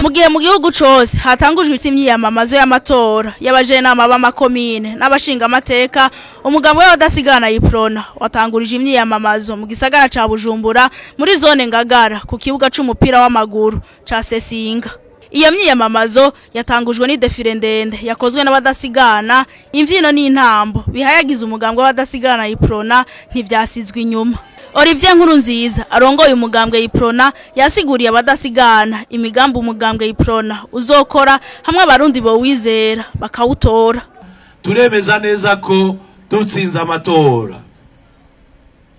Mu gihe mu gihugu cose hatangujwe imyiyamamazo y'amatora y'abajenama b'amakomine n'abashinga amateka, umugabo w'abadasigana Iprona watangurije imyiyamamazo mu gisagara ca Bujumbura muri zone Ngagara ku kibuga c'umupira w'amaguru ca Sesinga. Iyo myiyamamazo yatangujwe ni défilé ndende yakozwe n'abadasigana, imvyino n'intambo bihayagiza umugambwe w'abadasigana Iprona ntivyasizwe inyuma. Olivier Nkurunziza arongoye umugambwe Iprona yasiguriye abadasigana imigambi umugambwe Iprona uzokora hamwe abarundi bo wizera bakawutora. Turemeza neza ko dutsinze amatora,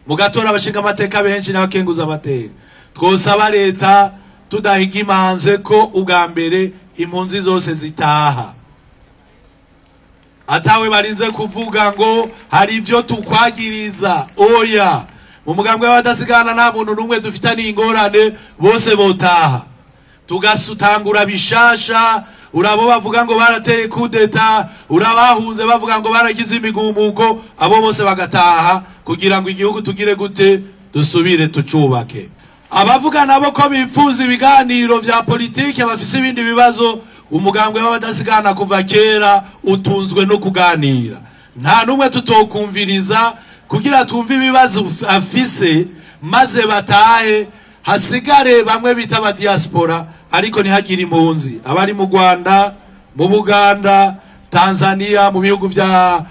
mugatora abashinga amateka benshi n'abakenguza amateka, twosaba leta tudahiga imanze ko ubwa mbere impunzi zose zitaha, atawe barinze kuvuga ngo hari ibyo tukwagiriza. Oya, mu mugambwe w'abadasigana nta muntu n'umwe dufitaniye ingorane, bose botaha tugasutangura bishasha. Urabo bavuga ngo barateye kudeta, urabahunze bavuga ngo baragize imigumuko, abo bose bagataha kugira ngo igihugu tugire gute, dusubire tucubake. Abavuga nabo ko bifuza ibiganiro vya politike bafise ibindi bibazo, umugambwe w'abadasigana kuva kera utunzwe no kuganira. Nta numwe tutokumviriza kugira twumve ibibazo afise, maze batahe, hasigare bamwe bita ba diaspora, ariko ntihagire impunzi abari mu Rwanda, mu Buganda, Tanzania, mu bihugu vya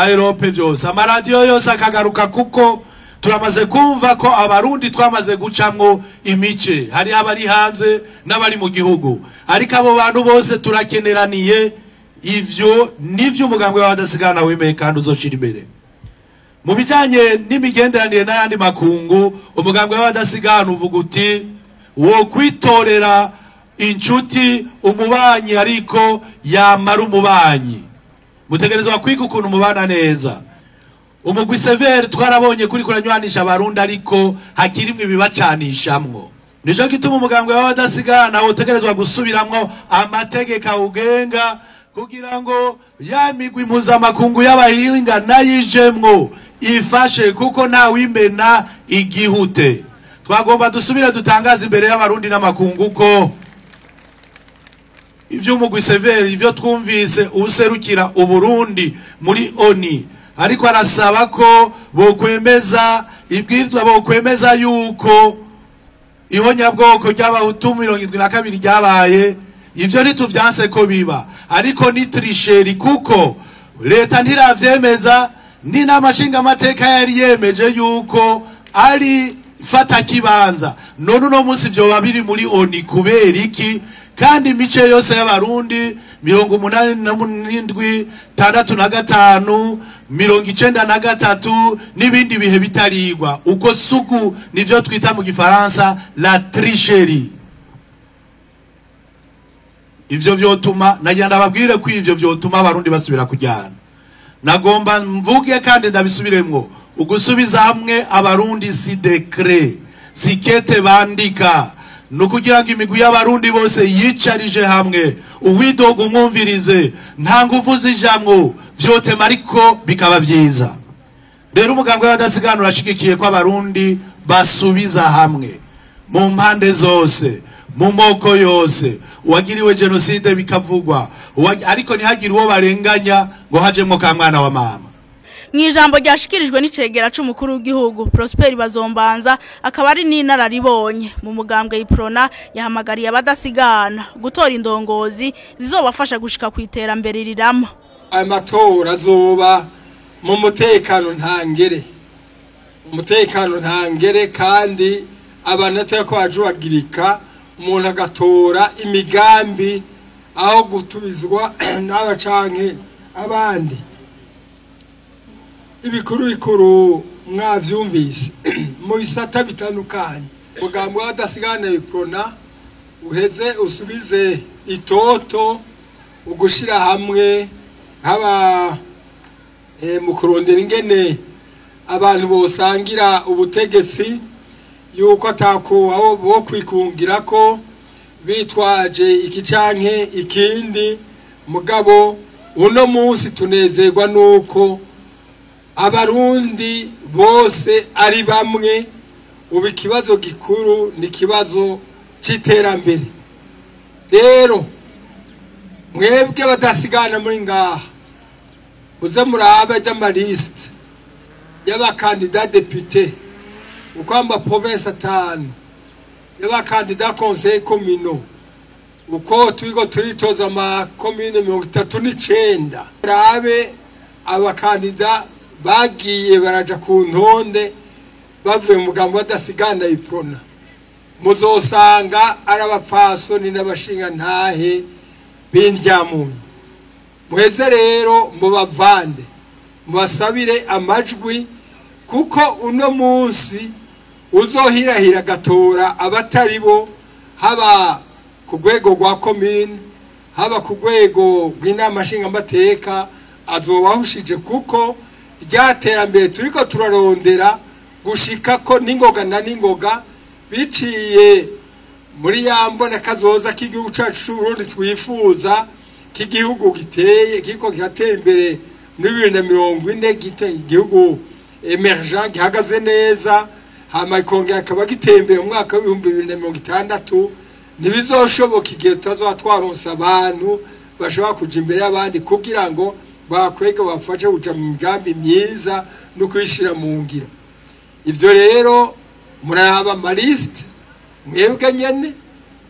Europe byose. Amaradiyo yose akagaruka, kuko turamaze kumva ko abarundi twamaze gucamwo imice, hari abari hanze n'abari mu gihugu, ariko abo bantu bose turakeneraniye. Ivyo nivyo umugambwe w'abadasigana wemeye kandi uzoshira imbere. Mu bijanye n'imigenderanire n'ayandi makungu, umugambwe w'abadasigana uvuga uti wo kwitorera inshuti umubanyi, ariko yamara umubanyi mutegerezwa kwiga ukuntu mubana neza. Umugwi severe twarabonye kuri kuranywanisha abarundi, ariko hakirimwe ibibacanishamwo. Nico gituma umugambwe w'abadasigana utegerezwa gusubiramwo amategeko awugenga, kugira ngo ya migwi mpuzamakungu y'abahinga nayijemwo ifashe, kuko nta wimena igihute. Twagomba dusubire dutangaza imbere y'abarundi n'amakungu ko ivyo umugwi severe, ivyo twumvise userukira Uburundi muri ONU ariko arasaba ko bokwemeza ibwirizwa, bokwemeza yuko ihonyabwoko ry'abahutu 72 ryabaye. Ivyo ntituvyanse ko biba, ariko ni tricherie, kuko leta ntiravyemeza, ni n'amashinga amateka yari yemeje yuko ari fata kibanza. None uno munsi vyoba biri muri ONU kubera iki? Kandi imice yose y'abarundi 87, 65, 93 n'ibindi bihe bitarigwa. Uko suku nivyo twita mu gifaransa la tricherie. Ivyo vyotuma nagira ndababwire ko ivyo vyotuma abarundi basubira kujyana. Nagomba mvuge kandi ndabisubiremwo, ugusubiza hamwe abarundi si décret, si kete bandika, nukugira ngo imigwi y'abarundi bose yicarije hamwe, uwidoga umwumvirize, nta nguvu zijamwo, vyotema ariko bikaba vyiza. Rero umugambwe w'abadasigana urashigikiye ko abarundi basubiza hamwe mu mpande zose, mu moko yose. Uwagiriwe genocide bikavugwa, ariko ntihagire uwo barenganya ngo hajemwo ka mwana wa mama. Mwijambo ryashikirijwe n'icegera c'umukuru w'igihugu Prosper Bazombanza, akaba ari n'inararibonye mu mugambwe Iprona, yahamagariye abadasigana gutora indongozi zizobafasha gushika ku iterambere rirama. Amatora azoba mu mutekano ntangere, umutekano ntangere, kandi abantu atari ko bajuragirika, umuntu agatora imigambi aho gutubizwa n'abacanke abandi. Ibikuru bikuru mwavyumvise mu bisata bitandukanye. Umugambwe w'abadasigana Iprona uheze usubize itoto ugushira hamwe, haba mu kurondera ingene abantu bosangira ubutegetsi, yuko atako aho bo kwikungira ko bitwaje iki canke ikindi. Mugabo uno munsi tunezerwa nuko abarundi bose ari bamwe. Ubu ikibazo gikuru ni ikibazo c'iterambere. Rero mwebwe badasigana muri ngaha, muze murabe ry'amalisite y'abakandida député uko ama province 5, y'abakandida conseil communaux uko turiko turitoza amakomine 39. Murabe abakandida bagiye baraja ku ntonde bavuye mu mugambo badasigana Iprona, muzosanga ari abapfasoni n'abashingantahe b'indyamunyu. Muheze rero mubavande, mubasabire amajwi, kuko uno munsi uzohirahira agatora abatari bo, haba ku rwego rwa komine, haba ku rwego rw'inama nshingamateka, azobahushije, kuko rya terambere turiko turarondera gushika ko n'ingoga na n'ingoga biciye muri ya mbona kazoza k'igihugu cacu c'Uburundi twifuza, k'igihugu giteye kiriko kiratera imbere muri 2040, igihugu emergent gihagaze neza, hama ikongera akaba giteye imbere mu mwaka w'ibihumbi 2060. Ntibizoshoboka igihe tutazoba twaronse abantu bashobora kuja imbere y'abandi kugira ngo bakwege bafashe kuja mu migambi myiza no kuyishira mu ngiro. Ivyo rero muraba amalisite mwebwe nyene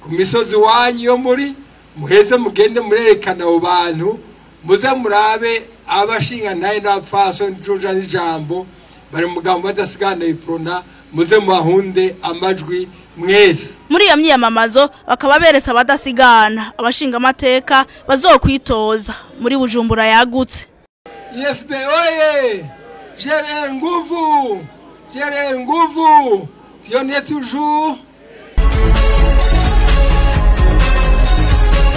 ku misozi wanyu yo muri, muheze mugende murerekana abo bantu, muze murabe abashingantahe n'abapfasoni njuja n'ijambo bari mu mugambo badasigana Iprona, muze mubahunde amajwi mwese. Muri iyo myiyamamazo bakaba beretse abadasigana abashingamateka bazokwitoza muri Bujumbura yagutse. IFB oye! GRR nguvu! GRR nguvu! Pionnier toujours!